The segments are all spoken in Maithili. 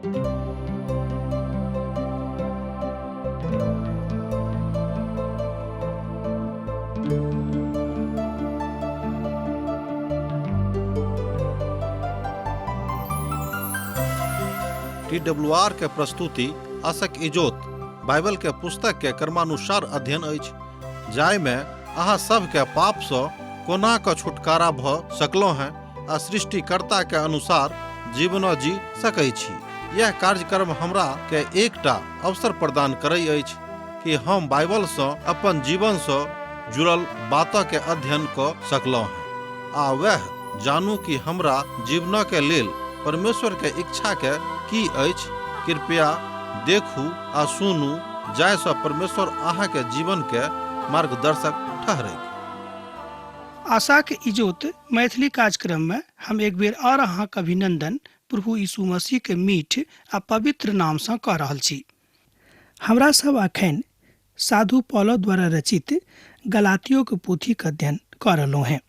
टी डब्ल्यू आर के प्रस्तुति आशक इजोत बाइबल के पुस्तक के क्रमानुसार अध्ययन अछि, जाहिमे अहाँ सभके पापसँ कोना कऽ छुटकारा भऽ सकलहुँ हेँ आ सृष्टिकर्ता के अनुसार जीवनो जी सकै छी। यह कार्यक्रम हमरा के एकटा अवसर प्रदान करै अछि कि हम बाइबलसँ अपन जीवनसँ जुड़ल बातके अध्ययन कऽ सकलहुँ हेँ आ वएह जानू कि हमरा जीवनके लेल परमेश्वरके इच्छाके की अछि। कृपया देखू आ सुनू जाहिसँ परमेश्वर अहाँके जीवनके मार्गदर्शक ठहरैक। आशाक इजोत मैथिली कार्यक्रम में हम एक बेर और अहाँक अभिनंदन प्रभु यीशु मसीह के मीठ आ पवित्र नाम सँ कऽ रहल छी। हमरा सब अखन साधु पौलो द्वारा रचित गलातियों के पोथी के अध्ययन कऽ रहलहुँ हेँ।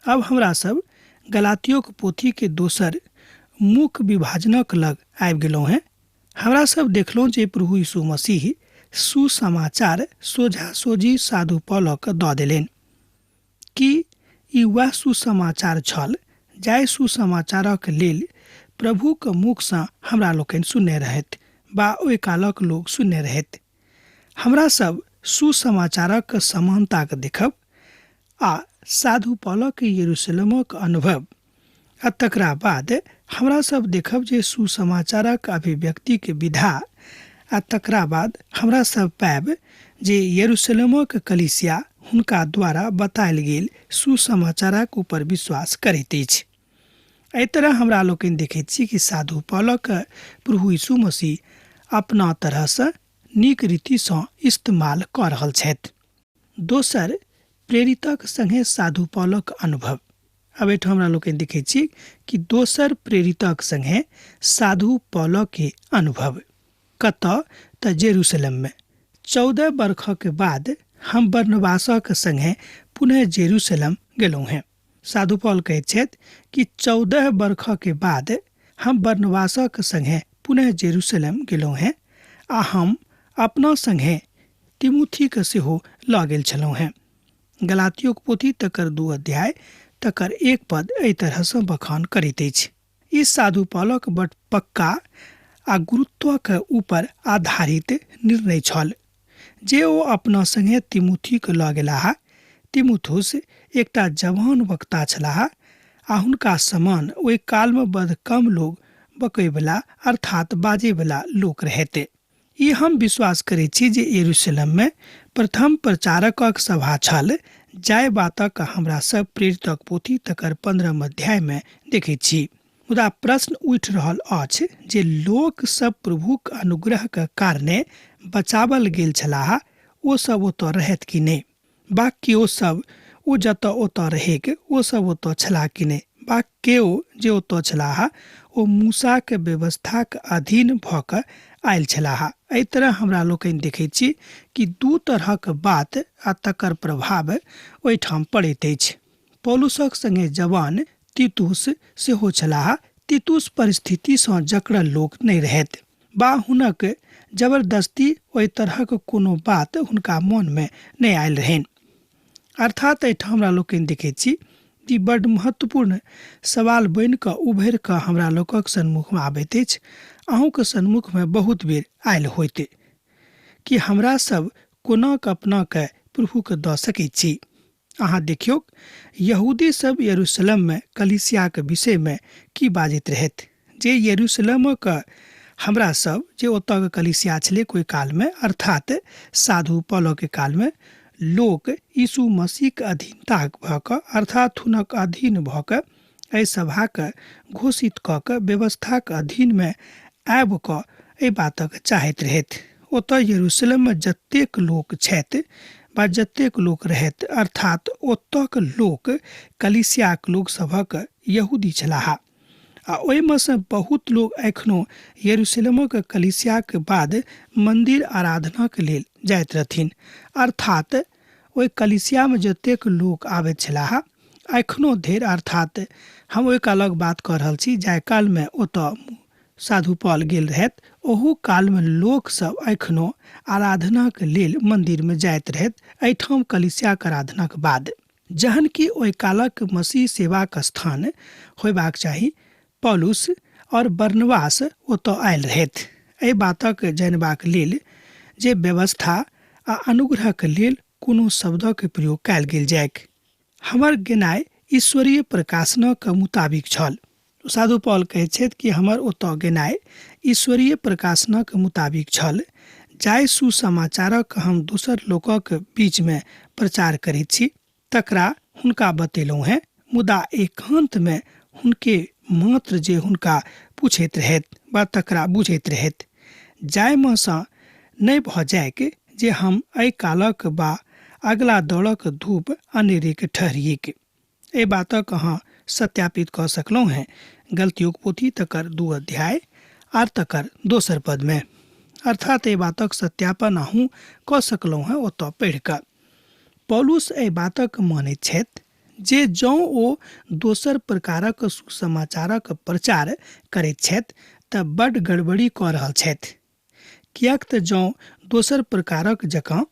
अब हमरा सब गलातियों के पोथी के दोसर मुख्य विभाजनक लग आबि गेलहुँ हेँ। हमरा सब देखलहुँ जे प्रभु यीशु मसीह सुसमाचार सोझा सोझी साधु पौलो के दऽ देलनि। की ई वएह सुसमाचार छल जाहि सुसमाचारक लेल प्रभुक मुखसँ हमरा लोकनि सुनने रहथि बा ओहि कालक लोक सुनने रहथि? हमरा सब सुसमाचारक समानताक देखब आ साधु पौलक यरूशलेमक अनुभव आ तकरा बाद हमरा सब देखब जे सुसमाचारक अभिव्यक्तिक विधा आ तकरा बाद हमरा सब पायब जे यरूशलेमक कलीसिया हुनका द्वारा बतायल गेल सुसमाचारक ऊपर विश्वास करैत अछि। एहि तरह हमरा लोकनि देखैत छी कि साधु पौलक प्रभु यीशु मसीह अपना तरहसँ नीक रीतिसँ इस्तेमाल कऽ रहल छथि। दोसर प्रेरितक संगे साधु पौलक अनुभव। अब एहिठाम हमरा लोकनि देखैत छी कि दोसर प्रेरितक संगे साधु पौलक के अनुभव। कतऽ? तऽ जेरूशलेम में। 14 बरखक बाद हम बरनबासक संगे पुनः जेरूशलेम गेलहुँ हेँ। साधु पौल कहैत छथि कि 14 बरखक बाद हम बरनबासक संगे पुनः जेरूशलेम गेलहुँ हेँ आ हम अपना संगे तिमुथीके सेहो लऽ गेल छलहुँ हेँ। गलातियोक पोथी तकर 2 अध्याय तकर 1 पद एहि तरहसँ बखान करैत अछि। ई साधु पौलक बड पक्का आ गुरुत्वक ऊपर आधारित निर्णय छल जे ओ अपना संगे तिमुथीके लऽ गेलाह। तिमुथुस एकटा जवान वक्ता छलाह आ हुनका समान ओहि कालमे बड कम लोग बकैवला अर्थात बाजैवला लोक रहैत। ई हम विश्वास करैत छी जे यरूशलेममे प्रथम प्रचारकक सभा छल, जाहि बातक हमरा सब प्रेरितक पोथी तकर 15 अध्यायमे देखैत छी। मुदा प्रश्न उठि रहल अछि जे लोक सब प्रभुक अनुग्रहक कारणे बचावल गेल छलाह, ओ सब ओतऽ रहैत कि नहि? बा केओ सब ओ जतऽ ओतऽ रहैक, ओ सब ओतऽ छलाह कि नहि? बा केओ जे ओतऽ छलाह ओ मूसाक व्यवस्थाक अधीन भऽ कऽ आयल छलाह? एहि तरह हमरा लोकनि देखैत छी कि दू तरहक बात आ तकर प्रभाव ओहिठाम पड़ैत अछि। पौलुसक संगे जवान तीतुस सेहो छलाह। तीतुस परिस्थितिसँ जकड़ल लोक नहि रहथि बा हुनक जबरदस्ती ओहि तरहक कोनो बात हुनका मोनमे नहि आयल रहनि। अर्थात एहिठाम हमरा लोकनि देखैत छी जे बड्ड महत्वपूर्ण सवाल बनि कऽ उभरि कऽ हमरा लोकक सन्मुखमे आबैत अछि, अहूँके सन्मुखमे बहुत बेर आयल होइत कि हमरा सब कोना कऽ अपनाके प्रभुके दऽ सकैत छी। अहाँ देखियौक, यहूदी सब यरूशलेममे कलीसियाक विषयमे की बाजैत रहथि, जे यरूशलेमक हमरा सब जे ओतऽके कलीसिया छलै कोइ कालमे, अर्थात साधु पौलके कालमे लोक यीशु मसीहके अधीनता भऽ कऽ, अर्थात हुनक अधीन भऽ कऽ एहि सभाके घोषित कऽ कऽ व्यवस्थाक अधीनमे आबि कऽ एहि बातक चाहैत रहथि। ओतऽ यरूशलेममे जतेक लोक छथि वा जतेक लोक रहथि, अर्थात ओतऽक लोक कलीसियाक लोक सभक यहूदी छलाह आ ओहिमे सँ बहुत लोक एखनो यरूशलेमक कलीसियाक बाद मन्दिर आराधनाक लेल जाइत रहथिन। अर्थात ओहि कलीसियामे जतेक लोक आबैत छलाह एखनो धरि, अर्थात हम ओहि कालक बात कऽ रहल छी जाहि कालमे ओतऽ साधु पॉल गेल रहथि, ओहू कालमे लोकसभ एखनो आराधनाक लेल मन्दिरमे जाइत रहथि, एहिठाम कलीसियाक आराधनाक बाद। जहन कि ओहि कालक मसीह सेवाक स्थान होयबाक चाही, पौलुस आओर बरनबास ओतऽ आयल रहथि एहि बातक जानबाक लेल जे व्यवस्था आ अनुग्रहक लेल कोनो शब्दक प्रयोग कयल गेल जाइक। हमर गेनाइ ईश्वरीय प्रकाशनक मुताबिक छल। साधु पॉल कहैत छथि कि हमर ओतऽ गेनाइ ईश्वरीय प्रकाशनक मुताबिक छल। जाहि सुसमाचारक हम दोसर लोकक बीचमे प्रचार करैत छी तकरा हुनका बतेलहुँ हेँ, मुदा एकान्तमे हुनके मात्र जे हुनका पूछैत रहथि वा तकरा बुझैत रहथि, जाहिमे सँ नहि भऽ जाइक जे हम एहि कालक वा अगिला दौड़क धूप अनेरेक ठहरिऐक। एहि बातक अहाँ सत्यापित कऽ सकलहुँ हेँ गलतियोक पोथी तकर 2 अध्याय आर तकर दोसर पदमे। अर्थात एहि बातक सत्यापन अहूँ कऽ सकलहुँ हेँ ओतऽ पढ़ि कऽ। पौलुस एहि बातक मानैत छथि जे जँ ओ दोसर प्रकारक सुसमाचारक प्रचार करैत छथि तऽ बड्ड गड़बड़ी कऽ रहल छथि। किएक तऽ जँ दोसर प्रकारक जकाँ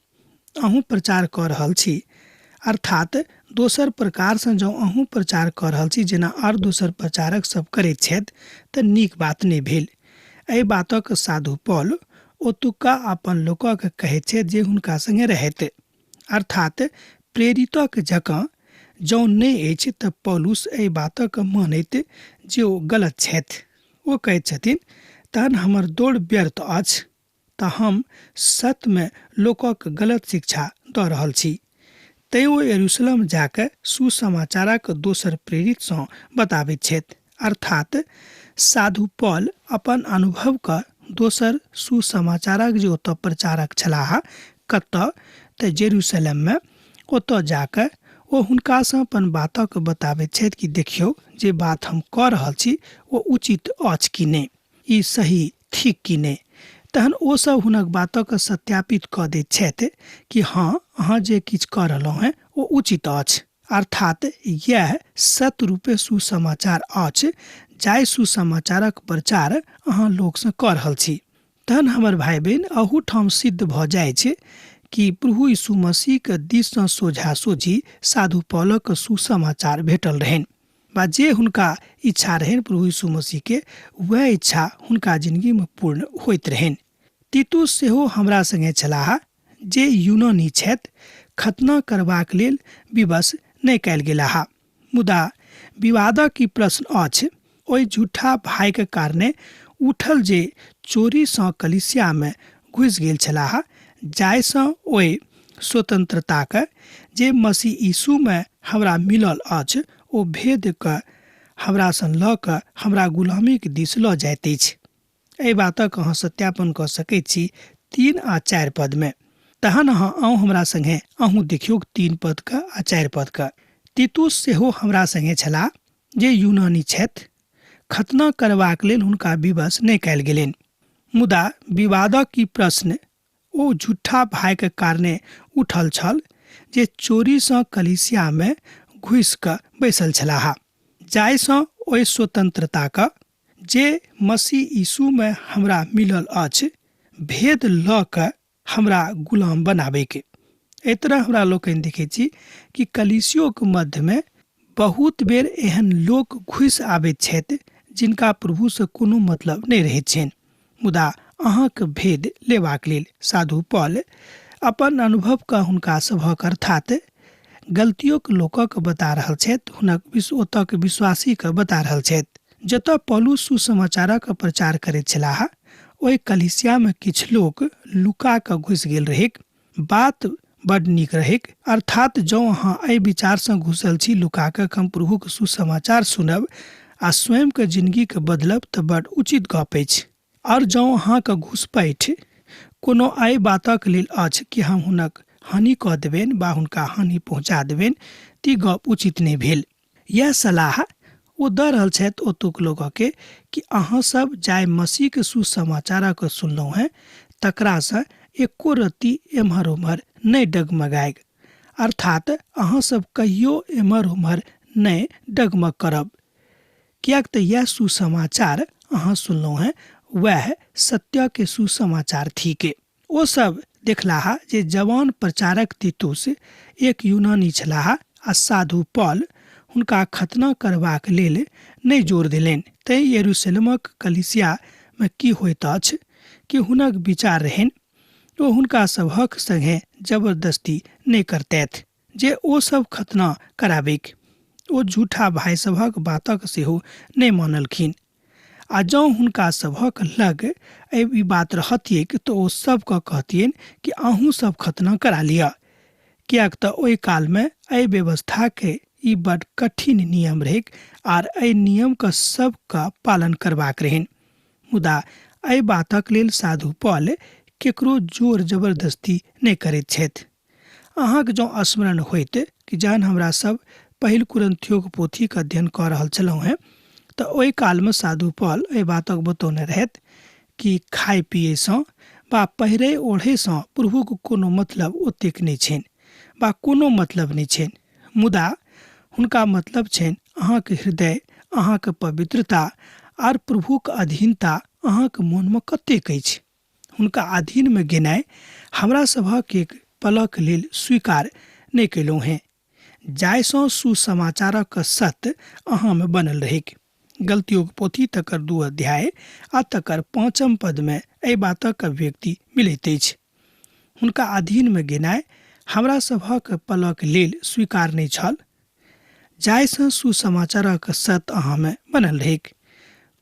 अहूँ प्रचार कऽ रहल छी, अर्थात दोसर प्रकारसँ जँ अहूँ प्रचार कऽ रहल छी जेना आर दोसर प्रचारक सब करैत छथि तऽ नीक बात नहि भेल। एहि बातक साधु पॉल ओतुक्का अपन लोकक कहैत छथि जे हुनका संगे रहथि। अर्थात प्रेरितक जकाँ जँ नहि अछि तऽ पौलुस एहि बातक मानैत जे ओ गलत छथि। ओ कहैत छथिन, तहन हमर दौड़ व्यर्थ अछि, तऽ हम सत्यमे लोकक गलत शिक्षा दऽ रहल छी। तैँ ओ यरूशलेम जा कऽ सुसमाचारक दोसर प्रेरितसँ बताबैत छथि। अर्थात साधु पॉल अपन अनुभवके दोसर सुसमाचारक जे ओतऽ प्रचारक छलाह, कतऽ तऽ जेरूशलेममे, ओतऽ जा कऽ ओ हुनकासँ अपन बातक बताबैत छथि कि देखियौ जे बात हम कऽ रहल छी ओ उचित अछि कि नहि, ई सही थिक कि नहि। तहन ओ सब हुनक बातक सत्यापित कऽ दैत छथि कि हँ, अहाँ जे किछु कऽ रहलहुँ हेँ ओ उचित अछि। अर्थात यैह सत्य रूपे सुसमाचार अछि जाहि सुसमाचारक प्रचार अहाँ लोकसँ कऽ रहल छी। तहन हमर भाइ बहिन, अहूठाम सिद्ध भऽ जाइछ कि प्रभु यीशु मसीहक दिससँ सोझा-सोझी साधु पौलक सुसमाचार भेटल रहनि वा जे हुनका इच्छा रहनि प्रभु यीशु मसीहके, वएह इच्छा हुनका जिनगीमे पूर्ण होइत रहनि। तीतुस सेहो हमरा संगे छलाह जे यूनानी छथि, खतना करबाक लेल विवश नहि कयल गेलाह। मुदा विवादक ई प्रश्न अछि, ओहि झूठा भाइक कारणे उठल जे चोरी सँ कलीसिया मे घुसि गेल छलाह, जाहि सँ ओहि स्वतन्त्रताक जे मसीह यीशु मे हमरा मिलल अछि, ओ भेद कऽ हमरा सँ लऽ कऽ हमरा गुलामीक दिस लऽ जाइत अछि। एहि बातक अहाँ सत्यापन कऽ सकैत छी 3 आ 4 पदमे। तहन अहाँ आउ हमरा संगे, अहूँ देखियौक 3 पदके आ 4 पदके। तीतुस सेहो हमरा संगे छलाह जे यूनानी छथि। खतना करबाक लेल हुनका विवश नहि कयल गेलनि। मुदा विवादक ई प्रश्न ओ झूठा भाइक कारणे उठल छल जे चोरीसँ कलीसियामे घुसि कऽ बैसल छलाह, जाहिसँ ओहि स्वतन्त्रताक जे मसीह यीशुमे हमरा मिलल अछि, भेद लऽ कऽ हमरा गुलाम बनाबैके। एहि तरह हमरा लोकनि देखै छी कि कलीसियोके मध्यमे बहुत बेर एहन लोक घुसि आबैत छथि जिनका प्रभुसँ कोनो मतलब नहि रहैत छनि, मुदा अहाँके भेद लेबाक लेल साधु पॉल अपन अनुभवके हुनका सभक अर्थात गलतियोक लोकक बता रहल छथि, हुनक ओतऽके विश्वासीके बता रहल छथि। जतऽ पौलुस सुसमाचारक प्रचार करैत छलाह, ओहि कलीसियामे किछु लोक लुका कऽ घुसि गेल रहैक। बात बड नीक रहैक। अर्थात जँ अहाँ एहि विचारसँ घुसल छी लुका कऽ हम प्रभुक सुसमाचार सुनब आ स्वयंके जिनगीके बदलब तऽ बड उचित गप अछि। आओर जँ अहाँके घुसपैठ कोनो एहि बातक लेल अछि कि हम हुनक हानि कऽ देबनि वा हुनका हानि पहुँचा देबनि, तऽ ई गप उचित नहि भेल। यैह सलाह ओ दऽ रहल छथि ओतुक लोकके कि अहाँ सब जाहि मसीहके सुसमाचारक सुनलहुँ हेँ तकरासँ एको रत्ती एम्हर ओम्हर नहि डगमगायब। अर्थात अहाँ सब कहियो एम्हर ओम्हर नहि डगमग करब, किएक तऽ यैह सुसमाचार अहाँ सुनलहुँ हेँ वएह सत्यके सुसमाचार थिक। ओ सब देखलाह जे जवान प्रचारक तीतुस एक यूनानी छलाह आ साधु पॉल हुनका खतना करबाक लेल नहि जोर देलनि। तेँ यरूशलेमक कलीसिया मे की होइत अछि कि हुनक विचार रहनि ओ हुनका सभक संगे जबरदस्ती नहि करतथि जे ओ सब खतना कराबैक। ओ झूठा भाय सभक बातक सेहो नहि मानलखिन। आ जँ हुनका सभक लग ई बात रहतियैक तऽ ओ सभके कहतियनि कि अहूँ सब खतना करा लिअ, किएक तऽ ओहि कालमे एहि व्यवस्थाके ई बड कठिन नियम रहैक आर एहि नियमके सबके पालन करबाक रहनि। मुदा एहि बातक लेल साधु पॉल केकरो जोर जबरदस्ती नहि करैत छथि। अहाँक जँ स्मरण होइत कि जहन हमरा सब पहिल कुरन्थियोक पोथीक अध्ययन कऽ रहल छलहुँ हेँ तऽ ओहि कालमे साधु पॉल एहि बातक बतौने रहथि कि खाय पियैसँ वा पहिरै ओढ़ैसँ प्रभुक कोनो मतलब ओतेक नहि छनि वा कोनो मतलब नहि छनि, मुदा हुनका मतलब छनि अहाँक हृदय, अहाँक पवित्रता आर प्रभुक अधीनता अहाँक मोनमे कतेक अछि। हुनका अधीनमे गेनाइ हमरा सभक एक पलक लेल स्वीकार नहि कयलहुँ हेँ, जाहिसँ सुसमाचारक सत्य अहाँमे बनल रहैक। गलतियोक पोथी तकर 2 अध्याय आ तकर 5 पदमे एहि बातक अभिव्यक्ति मिलैत अछि। हुनका अधीनमे गेनाइ हमरा सभक पलक लेल स्वीकार नहि छल, जाहिसँ सुसमाचारक सत्य अहाँमे बनल रहैक।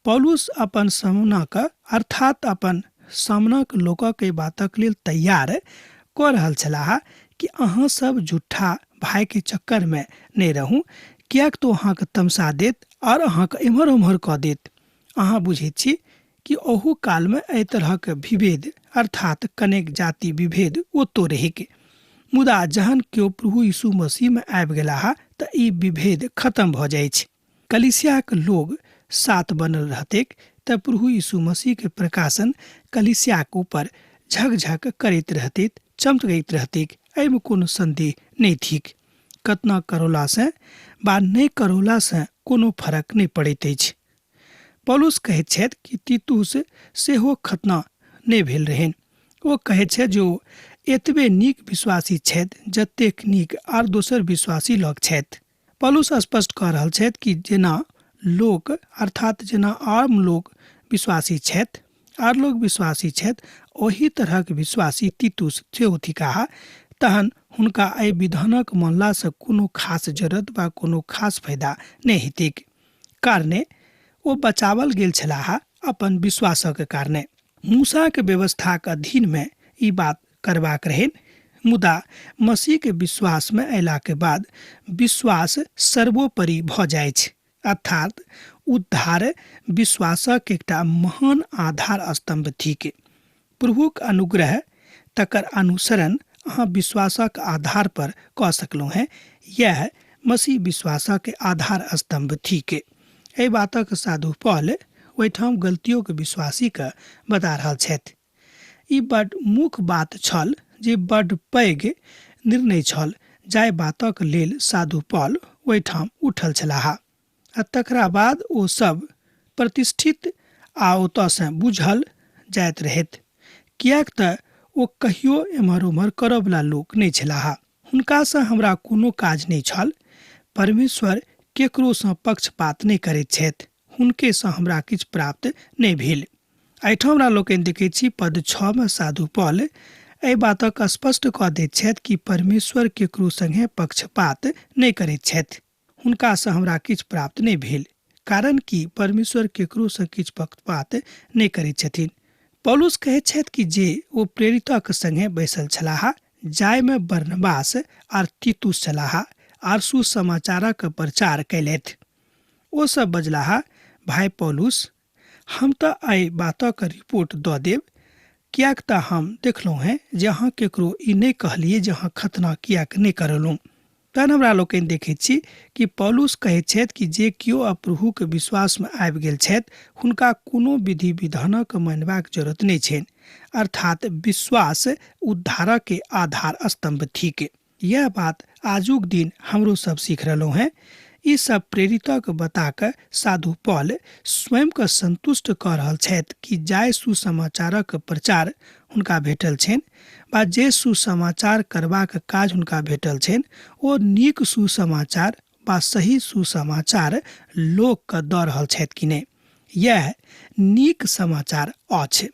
पौलुस अपन सामनाक अर्थात अपन सामनाक लोकक एहि बातक लेल तैयार कऽ रहल छलाह कि अहाँ सब झूठा भाय के चक्कर में नहि रहू, किएक तो अहाँके तमसा देत और अहाँके एम्हर ओम्हर कऽ देत। अहाँ बुझैत छी कि ओहू कालमे एहि तरहक विभेद अर्थात कनेक जाति विभेद ओतो रहैक, मुदा जहन केओ प्रभु यीशु मसीहमे आबि गेलाह तऽ ई विभेद खत्म भऽ जाइछ। कलीसियाक लोग साथ बनल रहतेक तऽ प्रभु यीशु मसीह के प्रकाशन कलीसियाक ऊपर झकझक करैत रहतेक, चमकैत रहतेक, एहिमे कोनो संदेह नहि थिक। कतना करौलासँ वा नहि करौलासँ कोनो फरक नहि पड़ैत अछि। पौलुस कहैत छथि कि तीतुस सेहो खतना नहि भेल रहनि। ओ कहैत छथि जे ओ एतबे नीक विश्वासी छथि जतेक नीक आर दोसर विश्वासी लग छथि। पौलुस स्पष्ट कऽ रहल छथि कि जेना लोक अर्थात जेना आम लोक विश्वासी छथि, आर लोक विश्वासी छथि, ओही तरहक विश्वासी तीतुस सेहो थिकाह, तहन हुनका एहि विधानक मानलासँ कोनो खास जरूरत वा कोनो खास फायदा नहि हेतैक। कारणे ओ बचावल गेल छलाह अपन विश्वासक कारणे। मूसाक व्यवस्थाक अधीनमे ई बात करबाक रहनि, मुदा मसीहके विश्वासमे अयलाके बाद विश्वास सर्वोपरि भऽ जाइछ, अर्थात उद्धार विश्वासक एकटा महान आधार स्तंभ थिक। प्रभुक अनुग्रह तकर अनुसरण अहाँ विश्वासक आधार पर कऽ सकलहुँ हेँ, यैह मसीह विश्वासक आधार स्तंभ थिक। एहि बातक साधु पॉल ओहिठाम गलतियोक विश्वासीके बता रहल छथि। ई बड मुख्य बात छल जे बड पैघ निर्णय छल जाहि बातक लेल साधु पॉल ओहिठाम उठल छलाह आ तकरा बाद ओ सब प्रतिष्ठित आ ओतऽसँ बुझल जाइत रहैत, किएक तऽ ओ कहियो एम्हर ओम्हर करऽवला लोक नहि छलाह। हुनकासँ हमरा कोनो काज नहि छल। परमेश्वर केकरोसँ पक्षपात नहि करैत छथि, हुनकेसँ हमरा किछु प्राप्त नहि भेल। एहिठाम हमरा लोकनि देखैत छी पद 6 मे साधु पॉल एहि बातक स्पष्ट कऽ दैत छथि कि परमेश्वर केकरो संगे पक्षपात नहि करैत छथि। हुनकासँ हमरा किछु प्राप्त नहि भेल, कारण कि परमेश्वर केकरोसँ किछु पक्षपात नहि करैत छथिन। पौलुस कहैत छथि कि जे ओ प्रेरितक संगे बैसल छलाह, जाहिमे बरनबास आर तीतुस छलाह आर सुसमाचारक प्रचार कयलथि। ओ सब बजलाह, भाय पौलुस, हम तऽ एहि बातक रिपोर्ट दऽ देब, किएक तऽ हम देखलहुँ हेँ जे अहाँ केकरो ई नहि कहलियै जे अहाँ खतना किएक नहि करौलहुँ। तहन हमरा लोकनि देखैत छी कि पौलुस कहैत छथि कि जे केओ अब प्रभुक विश्वासमे आबि गेल छथि हुनका कोनो विधि विधानक मानबाक जरूरत नहि छनि, अर्थात विश्वास उद्धारक के आधार स्तंभ थिक। यह बात आजुक दिन हमरो सब सीख रहलहुँ हेँ। ई सब प्रेरितक बता कऽ साधु पॉल स्वयंके संतुष्ट कऽ रहल छथि कि जाहि सुसमाचारक प्रचार हुनका भेटल छनि वा जे सुसमाचार करबाक काज हुनका भेटल छनि ओ नीक सुसमाचार वा सही सुसमाचार लोकके दऽ रहल छथि कि नहि। इएह नीक समाचार अछि,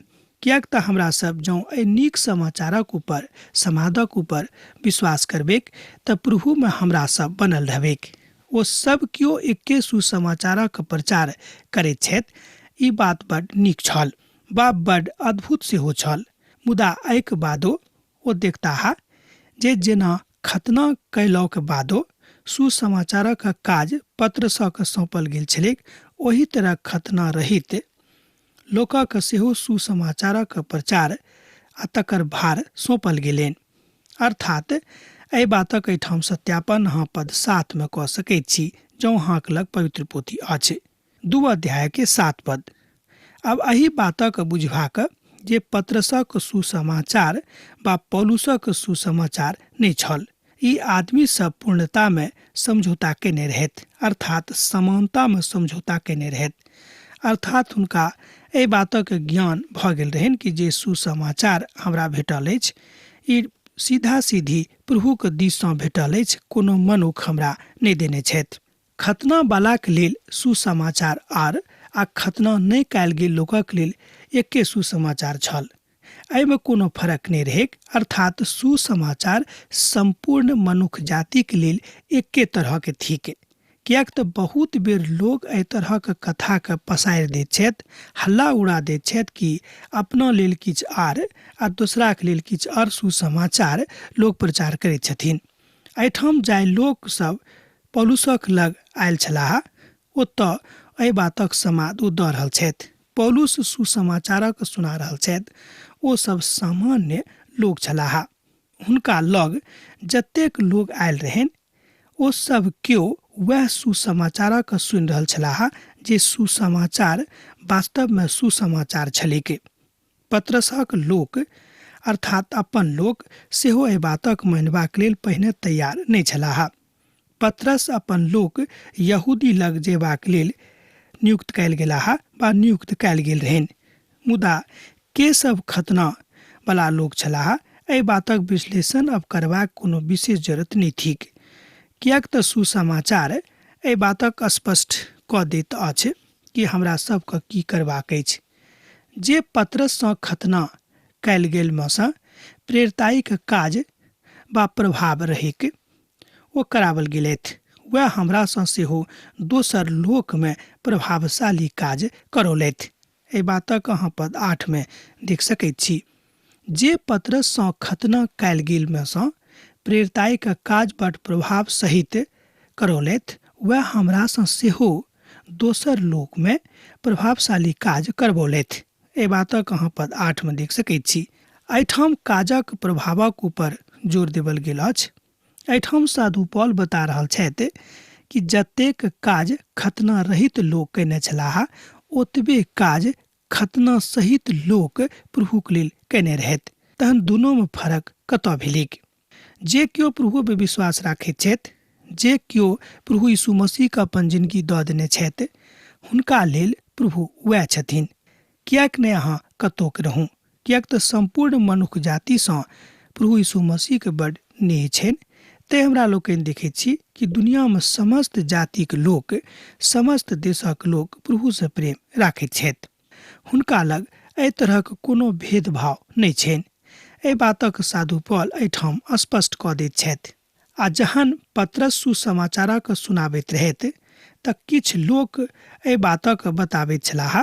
किएक तऽ हमरा सब जँ एहि नीक समाचारक ऊपर, समादक ऊपर विश्वास करबैक तऽ प्रभुमे हमरा सब बनल रहबैक। ओ सब केओ एके सुसमाचारक प्रचार करैत छथि। ई बात बड नीक छल वा बड अद्भुत सेहो छल, मुदा एहिके बादो ओ देखताह जे जेना खतना कयलाक बादो सुसमाचारक काज पत्रसक सौंपल गेल छलैक, ओही तरह खतना रहित लोकक सेहो सुसमाचारक प्रचार आ तकर भार सौंपल गेलनि। अर्थात एहि बातक एहिठाम सत्यापन अहाँ पद 7 मे कऽ सकैत छी, जँ अहाँक लग पवित्र पोथी अछि। 2 अध्याय के 7 पद। आब एहि बातक बुझबाक जे पत्रसक सुसमाचार वा पौलुसक सुसमाचार नहि छल, ई आदमी सब पूर्णता मे समझौता केने रहथि, अर्थात समानता मे समझौता केने रहथि। अर्थात हुनका एहि बातक ज्ञान भऽ गेल रहनि कि जे सुसमाचार हमरा भेटल अछि ई सीधा सीधी प्रभुक दिस सँ भेटल अछि, कोनो मनुख हमरा नहि देने छथि। खतना बालाक लेल सुसमाचार आर आ खतना नहि कयल गेल लोकक लेल एके सुसमाचार छल, एहिमे कोनो फरक नहि रहैक। अर्थात सुसमाचार सम्पूर्ण मनुख जातिक लेल एके तरहके थिक। किएक तऽ बहुत बेर लोक एहि तरहक कथाके पसारि दैत छथि, हल्ला उड़ा दैत छथि कि अपना लेल किछु आर आ दोसराके लेल किछु आर सुसमाचार लोक प्रचार करैत छथिन। एहिठाम जाहि लोक सब पौलुसक लग आयल छलाह ओतऽ एहि बातक समाद ओ दऽ रहल छथि। पौलुस सुसमाचारक सुना रहल छथि। ओ सब सामान्य लोक छलाह। हुनका लग जतेक लोक आयल रहनि ओ सब केओ वएह सुसमाचारक सुनि रहल छलाह जे सुसमाचार वास्तवमे सुसमाचार छलैक। पत्रसक लोक अर्थात अपन लोक सेहो एहि बातक मानबाक लेल पहिने तैयार नहि छलाह। पत्रस अपन लोक यहूदी लग जेबाक लेल नियुक्त कयल गेलाह वा नियुक्त कयल गेल रहनि, मुदा के सब खतना वाला लोक छलाह एहि बातक विश्लेषण अब करबाक कोनो विशेष जरूरत नहि थिक, किएक तऽ सुसमाचार एहि बातक स्पष्ट कऽ दैत अछि कि हमरा सबके की करबाक अछि। जे पत्रससँ खतना कयल गेल मे सँ प्रेरिताइक काज वा प्रभाव रहैक ओ कराओल गेलथि, वएह हमरासँ सेहो दोसर लोकमे प्रभावशाली काज करौलथि। एहि बातक अहाँ पद 8 मे देख सकैत छी। जे पत्रससँ खतना कयल गेल मे सँ प्रेरिताइक काज बड प्रभाव सहित करौलथि, वएह हमरासँ सेहो दोसर लोकमे प्रभावशाली काज करबौलथि। एहि बातक अहाँ पद 8 मे देख सकैत छी। एहिठाम काजक प्रभावक ऊपर जोर देवल गेल अछि। एहिठाम साधु पॉल बता रहल छथि कि जतेक काज खतना रहित लोक कयने छलाह ओतबे काज खतना सहित लोक प्रभुक लेल कयने रहथि। तहन दुनूमे फरक कतऽ भेलैक? जे केओ प्रभु पर विश्वास राखैत छथि, जे केओ प्रभु यीशु मसीहके अपन जिंदगी दऽ देने छथि, हुनका लेल प्रभु वएह छथिन। किएक नहि अहाँ कतौक रहू, किएक तऽ सम्पूर्ण मनुख जातिसँ प्रभु यीशु मसीहके बड नेह छनि। तैं हमरा लोकनि देखैत छी कि दुनियामे समस्त जातिक लोक, समस्त देशक लोक प्रभुसँ प्रेम राखैत छथि। हुनका लग एहि तरहक कोनो भेदभाव नहि छनि। एहि बातक साधु पॉल एहिठाम स्पष्ट कऽ दैत छथि। आ जहन पत्रस सुसमाचारक सुनाबैत रहथि तऽ किछु लोक एहि बातक बताबैत छलाह,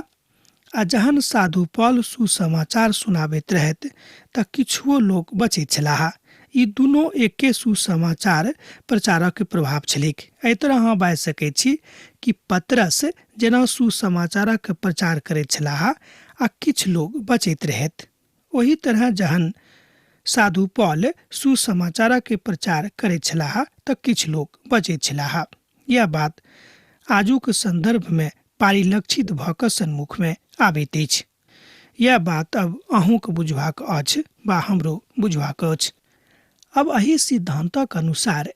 आ जहन साधु पॉल सुसमाचार सुनाबैत रहथि तऽ किछुओ लोक बचैत छलाह। ई दुनू एके सुसमाचार प्रचारक प्रभाव छलैक। एहि तरह अहाँ बाजि सकैत छी कि पत्रस जेना सुसमाचारक प्रचार करैत छलाह आ किछु लोक बचैत रहथि, ओही तरह जहन साधु पॉल सुसमाचारक प्रचार करैत छलाह तऽ किछु लोक बचैत छलाह। यह बात आजुक संदर्भ में परिलक्षित भऽ कऽ सन्मुख में आबैत अछि। यह बात अब अहूँके बुझबाक अछि वा हमरो बुझबाक अछि। अब एहि सिद्धांतक अनुसार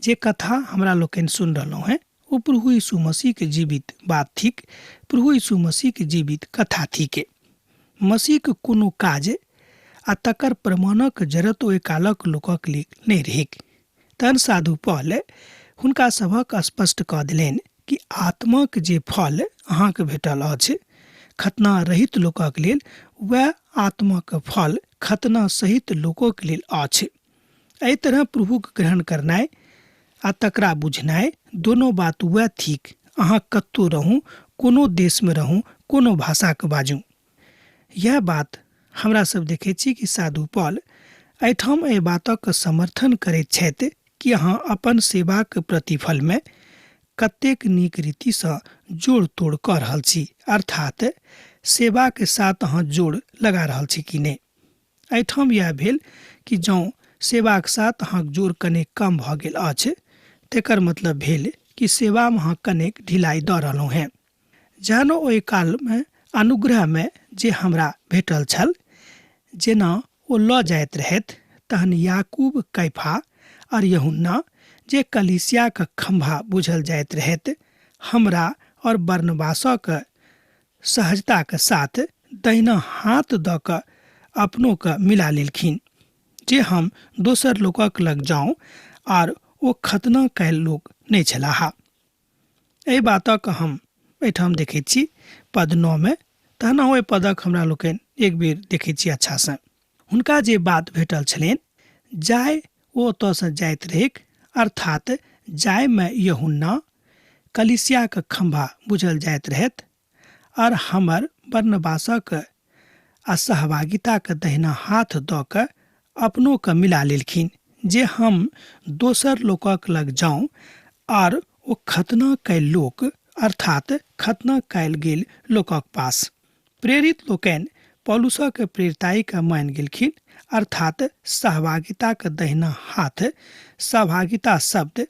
जे कथा हमरा लोकनि सुनि रहलहुँ हेँ ओ प्रभु यीशु मसीहके जीवित बात थिक, प्रभु यीशु मसीहके जीवित कथा थिक। मसीहके कोनो काज आ तकर प्रमाणक जरूरत ओहि कालक लोकक लेल नहि रहैक। तहन साधु पॉल हुनका सभक स्पष्ट कऽ देलनि कि आत्माक जे फल अहाँके भेटल अछि खतना रहित लोकक लेल, वएह आत्माक फल खतना सहित लोकक लेल अछि। एहि तरह प्रभुक ग्रहण करनाइ आ तकरा बुझनाइ दोनो बात वएह थिक। अहाँ कतहु रहू, कोनो देशमे रहू, कोनो भाषाके बाजू। यएह बात हमरा सब देखै छी कि साधु पॉल एहिठाम एहि बातक समर्थन करैत छथि कि अहाँ अपन सेवाक प्रतिफलमे कतेक नीक रीतिसँ जोड़ तोड़ कऽ रहल छी, अर्थात सेवाके साथ अहाँ जोड़ लगा रहल छी कि नहि। एहिठाम इएह भेल कि जँ सेवाक साथ अहाँक जोड़ कनेक कम भऽ गेल अछि तेकर मतलब भेल कि सेवामे अहाँ कनेक ढिलाइ दऽ रहलहुँ हेँ। जहन ओहि कालमे अनुग्रहमे जे हमरा भेटल छल जेना ओ लऽ जाइत रहथि, तहन याकूब, कैफा और यूहन्ना जे कलीसियाक खम्भा बुझल जाइत रहथि, हमरा और बरनबासक सहजताक साथ दहिना हाथ दऽ कऽ अपनोके मिला लेलखिन जे हम दोसर लोकक लग जाउँ, आर ओ खतना कयल लोक नहि छलाह। एहि बातक हम एहिठाम देखैत छी पद 9 मे। तहन ओहि पदक हमरा लोकनि एक बेर देखैत छी अच्छासँ। हुनका जे बात भेटल छलनि जाय ओ ओतऽसँ जाइत रहैक, अर्थात जायमे यूहन्ना कलीसियाक खम्भा बुझल जाइत रहथि आर हमर बरनबासक आ सहभागिताक दहिना हाथ दऽ कऽ अपनोके मिला लेलखिन जे हम दोसर लोकक लग जाउँ आर ओ खतना कयल लोक, अर्थात खतना कयल गेल लोकक पास। प्रेरित लोकनि पौलुसक प्रेरिताईके मानि गेलखिन, अर्थात सहभागिताक दहिना हाथ। सहभागिता शब्द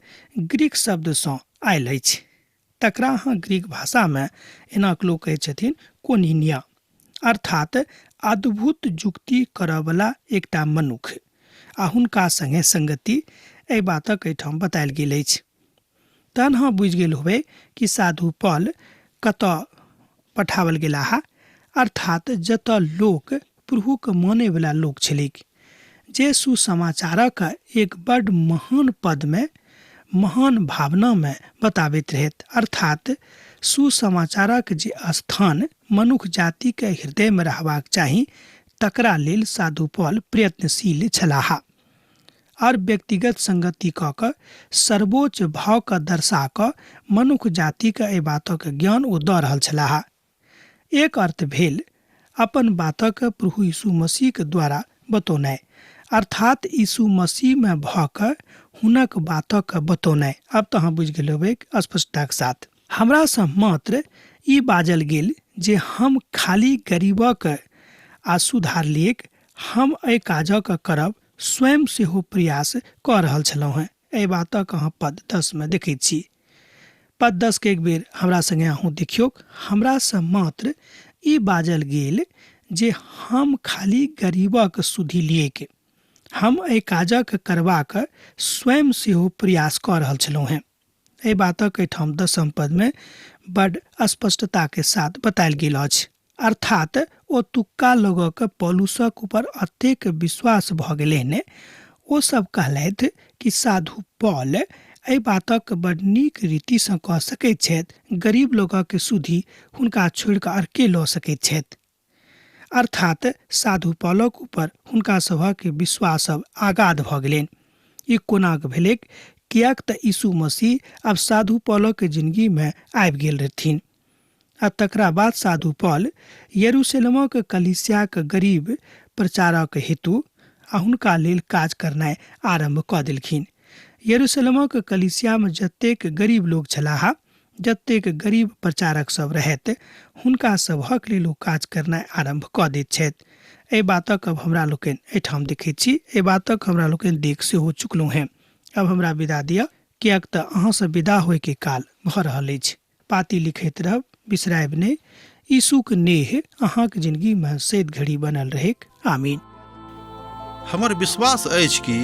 ग्रीक शब्दसँ आयल अछि, तकरा अहाँ ग्रीक भाषामे एना लोक कहै छथिन कोनिनिया, अर्थात अद्भुत जुक्ति करऽवला एकटा मनुख आ हुनका संगे संगति, एहि बातक एहिठाम बतायल गेल अछि। तहन अहाँ बुझि गेल होबै कि साधु पॉल कतऽ पठाओल गेलाह, अर्थात जतऽ लोक प्रभुक मानैवला लोक छलैक, जे सुसमाचारक एक बड महान पदमे महान भावनामे बताबैत रहैत, अर्थात सुसमाचारक जे स्थान मनुख जातिके हृदयमे रहबाक चाही तकरा लेल साधु पॉल प्रयत्नशील छलाह आर व्यक्तिगत संगति कऽ कऽ सर्वोच्च भावके दर्शा कऽ मनुख जातिके एहि बातक ज्ञान ओ दऽ रहल छलाह। एक अर्थ भेल अपन बातक प्रभु यीशु मसीहक द्वारा बतौनाइ, अर्थात यीशु मसीहमे भऽ कऽ हुनक बातक बतौनाइ। आब तऽ अहाँ बुझि गेल हेबै स्पष्टताक साथ। हमरासँ मात्र ई बाजल गेल जे हम खाली गरीबक आ सुधारलियैक, हम एहि काजक करब स्वयं सेहो प्रयास कऽ रहल छलहुँ हेँ। एहि बातक अहाँ पद 10 मे देखैत छी। पद 10 के एक बेर हमरा संगे अहूँ देखियौक। हमरासँ मात्र ई बाजल गेल जे हम खाली गरीबक सुधि लियैक, हम एहि काजक करबाक स्वयं सेहो प्रयास कऽ रहल छलहुँ हेँ। एहि बातक एहिठाम 10 पदमे बड स्पष्टताके साथ बतायल गेल अछि। अर्थात ओतुक्का लोगक पौलुसक ऊपर अतेक विश्वास भऽ गेलनि, ओ सब कहलथि कि साधु पॉल एहि बातक बड नीक रीतिसँ कऽ सकैत छथि, गरीब लोगक सुधि हुनका छोड़ि कऽ आर के लऽ सकैत छथि। अर्थात साधु पॉलक ऊपर हुनका सभक विश्वास अब आगाध भऽ गेलनि। ई कोनाक भेलैक? किएक तऽ यीशु मसीह आब साधु पॉलक जिंदगीमे आबि गेल रहथिन। आ तकरा बाद साधु पॉल यरूशलेमक कलीसियाक गरीब प्रचारक हेतु आ हुनका लेल काज करनाइ आरम्भ कऽ देलखिन। यरूशलेमक कलीसियामे जतेक गरीब लोक छलाह, जतेक गरीब प्रचारक सब रहथि, हुनका सभक लेल ओ काज करनाइ आरम्भ कऽ दैत छथि। एहि बातक अब हमरा लोकनि एहिठाम देखैत छी, एहि बातक हमरा लोकनि देख सेहो चुकलहुँ हेँ। अब हमरा विदा दिअ, किएक तऽ अहाँसँ विदा होइके काल भऽ रहल अछि। पाती लिखैत रहब, बिसरायब नहि। यीशुक नेह अहाँक जिंदगीमे सैद घड़ी बनल रहैक। आमीन। हमर विश्वास अछि कि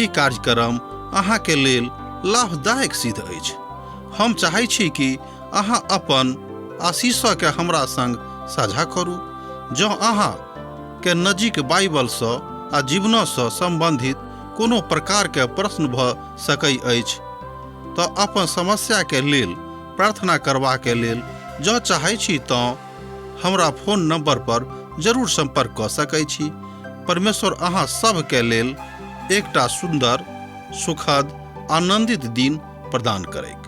ई कार्यक्रम अहाँके लेल लाभदायक सिद्ध अछि। हम चाहै छी कि अहाँ अपन आशीषके हमरा संग साझा करू। जँ अहाँ के नजीक बाइबलसँ आ जीवनसँ सम्बन्धित कोनो प्रकारके प्रश्न भऽ सकै अछि तऽ अपन समस्याके लेल प्रार्थना करबाके लेल जँ चाहै छी तँ हमरा फोन नंबर पर जरूर संपर्क कऽ सकै छी। परमेश्वर अहाँ सभके लेल एकटा सुन्दर, सुखद, आनंदित दिन प्रदान करैक।